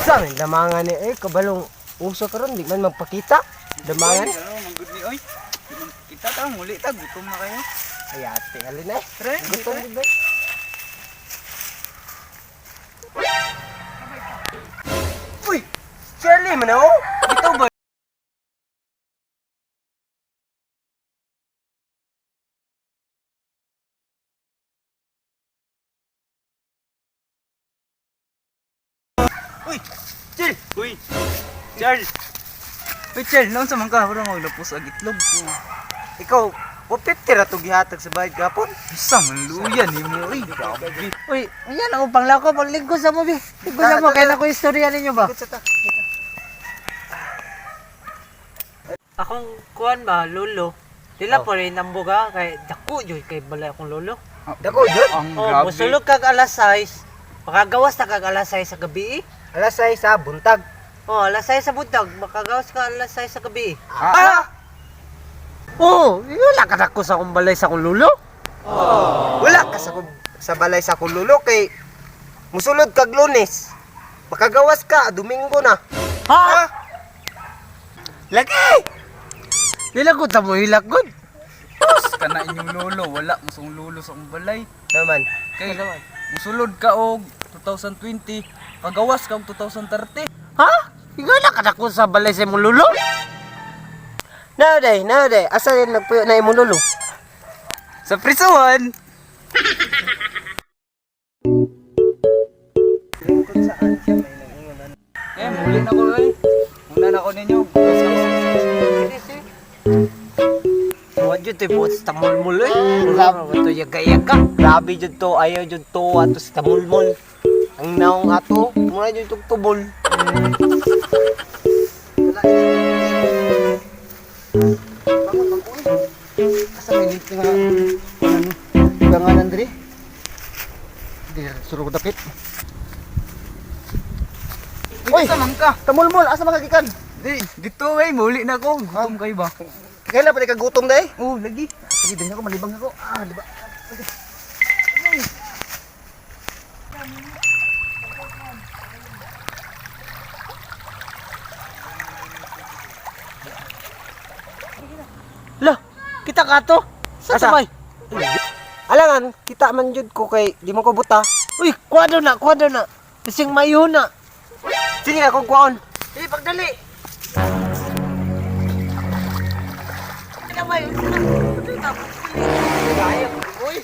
Sa may damangan ni eh kabalong uso karon di man magpakita. Damangan. Oy, ano, manggod ni oy. Di man kita ta muli ta gutom na kayo. Ay ate, alin eh. Tara, Gutom tara. gud ba? Uy, Charlie man oh. Dito ba? Uy, Chel. Uy. Charles. Uy, Chel, naon sa man ka? Wala maglapos ag itlog. Ikaw, 150 ra to gihatag sa bayad gapon. Sa man luya nimo oy. Grabe. Uy, ayan ako panglako, paglingkod sa mo, bi. Lingkod sa mo, kaya na ko istorya ninyo ba? Sa ta. Akong kuan ba, lolo. Dila Oh. po rin ang buga, kay dako jud kay balay akong lolo. Dako jud. Ang Oh, grabe. musulog kag alas 6. Makagawas na kag alas 6 sa gabi. Eh. Alas 6 sa buntag. Oh, alas 6 sa buntag, makagawas ka alas 6 sa gabi. Ah, Oh, wala ka dako sa akong balay sa akong lolo. Wala ka sa balay sa kululo kay musulod kag Lunes. Makagawas ka Domingo na. Ha? Lagi! Dila ko ta mo hilak gud. Pus kana inyong lolo, wala mo lolo sa akong balay. Naman. Kay musulod ka og 2020, kagawas ka og 2030. Ha? Wala ka dako sa balay sa imong lolo? Now day, asa yan nagpuyo na imong lolo? Sa prisuhan. Eh, muli na ko eh. Muna na ko ninyo. Gawas ako. Wa jud to'y buot sa tamulmul eh. Wala ba to yaga-yaga. Grabe jud to, ayaw jud to ato sa tamulmol. Ang naong ato, mura jud tong tubol. Asa may dito nga ano ganganan diri? Di suro ko dapit. Uy, asa man ka? Tamulmol, asa man ka gikan? Di, dito eh, muli na ko. Gutom kayo ba? Kailan pa ka gutom day? Oh, lagi. Sige, diri ako malibang ako. Ah, di ba? Lah, kita ka to. Sa Asa? sabay. Alangan, kita man jud ko kay di mo ko buta. Uy, kuha daw na, kuha daw na. Kasing mayo na. Sige akong kuon. Eh, pagdali.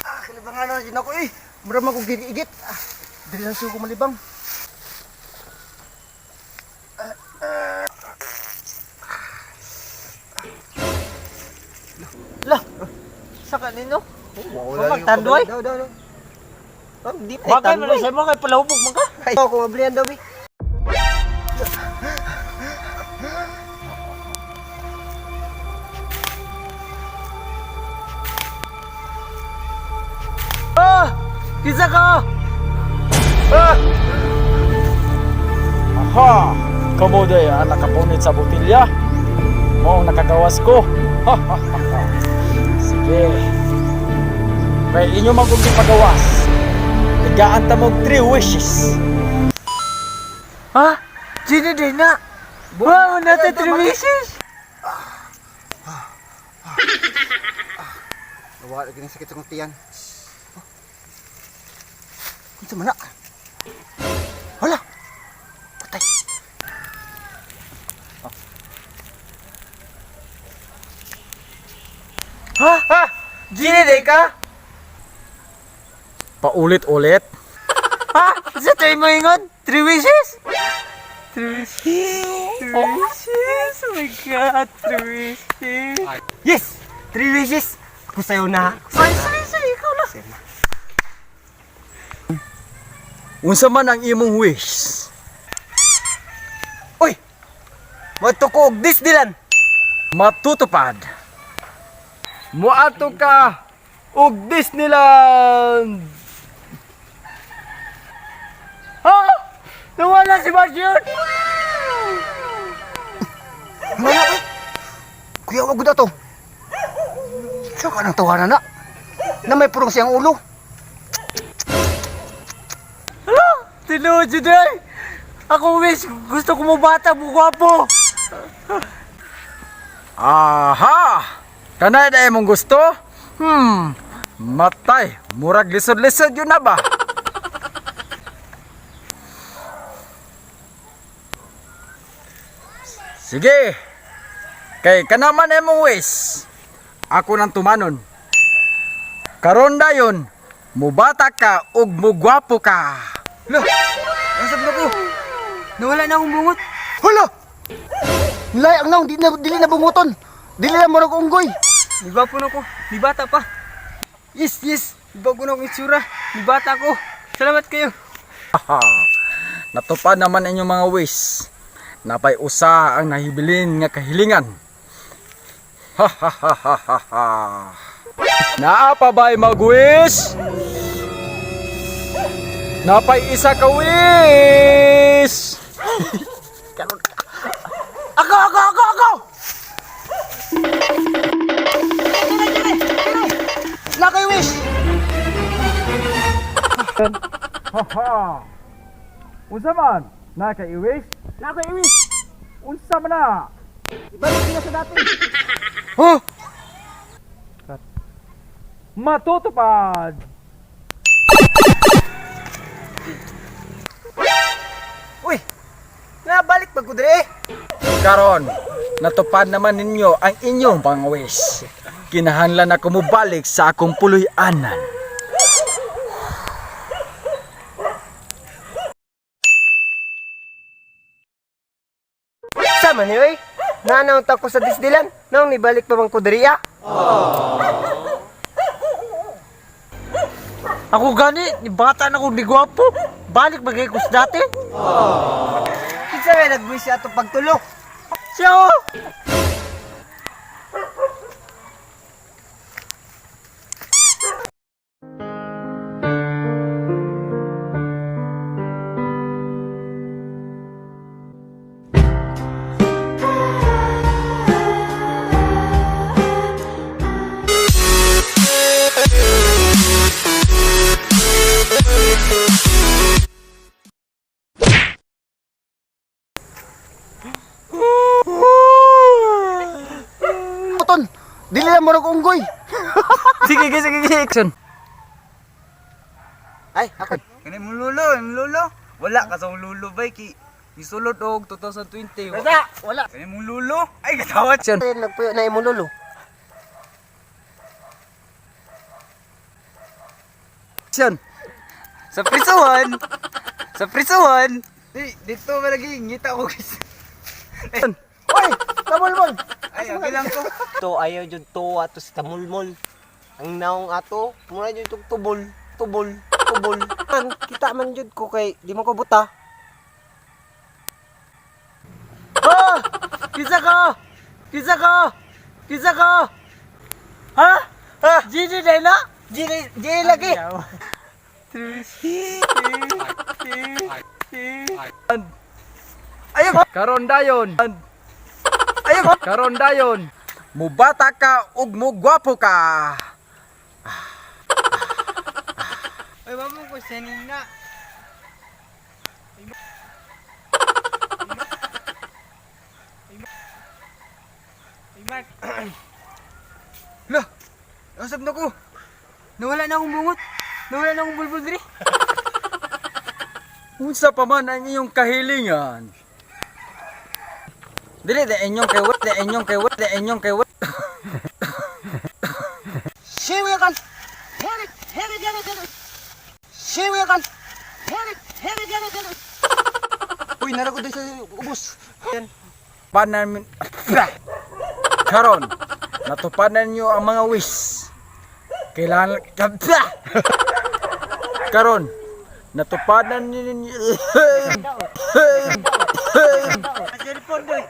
Ah, kalibangan na jud ako eh. Mura man kog giigit. Ah, diri lang suko malibang. Lah, sa kanino? Wala Magtanduay? Daw, daw, daw. Ma'am, di pa Bagay man sa mo kay palahubog man ka. Ay, ako mablihan daw, bi. Ah, kisa ka. Ah! Aha! Kamo day ang nakapunit sa botilya. Mo ang nakagawas ko. Sige. Kay inyo man kong pagawas. Tigaan ta mo three wishes. Ha? Sino din na? Wow, nata three wishes. Wala lagi sakit sa kong tiyan. Oh. Unsa man na? Hala. Patay. Ha? Ha? Gini day ka? Paulit-ulit. Ha? Sa tayo mo ingon? Three wishes? Three wishes. Three wishes. Oh my God, three wishes. Yes! Three wishes. Ako sa'yo na. Ay, sorry, sorry, ikaw na. Unsa man ang imong wish? Uy! Moadto ko og Disneyland. Matutupad. Muadto ka og Disneyland. Ha? Nawala si Marjon! Wala eh. Kuya wag gud ato. Sa ka nang tawanan na. Na may purong siyang ulo. Hala! Tinuod yun ay! Ako wish, gusto ko mo bata, mo gwapo. Aha! Kanay na imong gusto? Matay, murag lisod-lisod yun na ba? Sige. Kay kanaman imong wish. Ako nang tumanon. Karon dayon, mubata ka ug mugwapo ka. Lo! Ang na ko! Nawala na akong bungot! Hala! Nilay ang naong, di na, dili na bunguton. Dili na murag unggoy. Nigwapo na ko! Nibata pa! Yes! Yes! Bago na akong itsura! Nibata ko! Salamat kayo! Natupad naman inyong mga wish. Napay usa ang nahibilin nga kahilingan. Ha ha ha ha ha ha. Naa pa ba'y mag-wish? Napay isa ka wish! Ako, ako, ako, ako! Lakay wish! Ha ha. Unsa man? Na kay i-wish? Lakay wish! Unsa man na? Ibalik nila sa dati. Huh? Matutupad! Uy! Nabalik pa ko dire. Karon, natupad naman ninyo ang inyong pangwis. Kinahanglan ako mobalik sa akong puloy-anan. Sama ni oy. Nanaon ta ko sa Disneyland. Naong nibalik pa man ko diri ah. Ako gani, ni bata na ko ni gwapo. Balik bagay ko sa dati. Kinsa may nag-wish ato pagtulo? Siya oh. Bunguton. Dili na murag unggoy. Sige, sige, sige, sige, action. Ay, ako. Kani mong lulo! Imong lulo! Wala ka sa akong lulo bay! Ki Gisulod og 2020. Wala, wala. Kani mong lulo! Ay, katawa! Action. Nagpuyo na imong lolo. Action. Sa prisuhan! Sa prisuhan! Di, dito ba lagi? Ngita ko guys. Uy! Tamulmol! Ay, okay lang ko. To ayaw jud to ato sa tamulmol. Ang naong ato, mura jud tug tubol, tubol, tubol. Man, kita man jud ko kay di mo ko buta. Ha? Kisa ka? Kisa ka? Kisa ka? Ha? Ha? Gini na na? Dili, dili lagi. Ayun, karon dayon. Ayun, karon dayon. Mubata ka ug mugwapo ka. Ay, wala ko senin na. Ay, Mark. Lo! Ang na ko! Nawala na akong bungot! Nawala na akong bulbul diri! Unsa pa man ang iyong kahilingan? Dili na inyong kay na inyong kay na inyong kay Siwi kan! Heri, heri, heri, heri! Siwi kan! Heri, heri, heri, heri! Uy, narago din sa ubos. Panan Karon, natupad na ninyo ang mga wish. Kailangan Karon, natupad na ninyo. Cellphone doy.